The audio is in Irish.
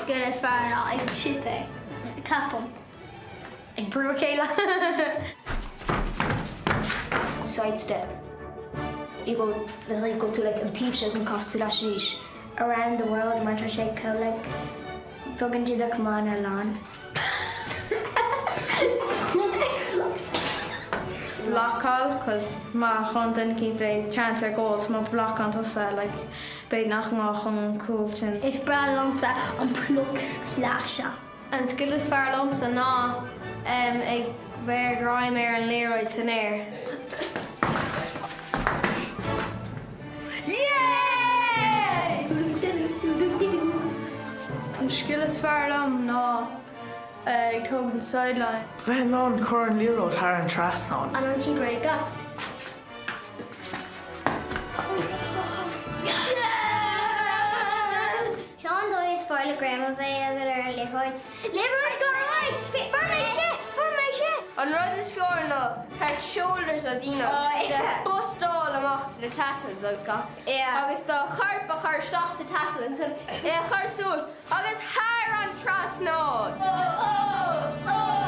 scil is fearr ná ag chipper. Ceapaim. Ag brú a chéile. Side step. You go like go to like an taobh seo an cas tú leis arís. Around the world mar tá sé chomh like bogann tú do chamán a lán. Blocáil cos má chun duine eicínt beidh chance ar goal so má blocálann tusa like beidh nach ngá chun an cúl sin. Is breá liomsa an pluc sleasa. An scil is fearr liomsa ná ag bheith ar greim ar an liathróid san aer. An scil is fearr liom ná ag tógaint sideline. Bheith in ann cur an liathróid thar an trasnán. An ionsaí bréige. Seo an dóigh is fearr le greim a bheith agat ar an liathróid. Liathróid go right! Fuair mé sé! Fuair mé sé! An rud is fearr ná thar shoulders a daoine agus iad ag bustáil amach as na tackles agus gach agus do chorp a chur isteach sa tackle ansan é a chur suas agus thar an trasnán! Ó! Ó! Ó!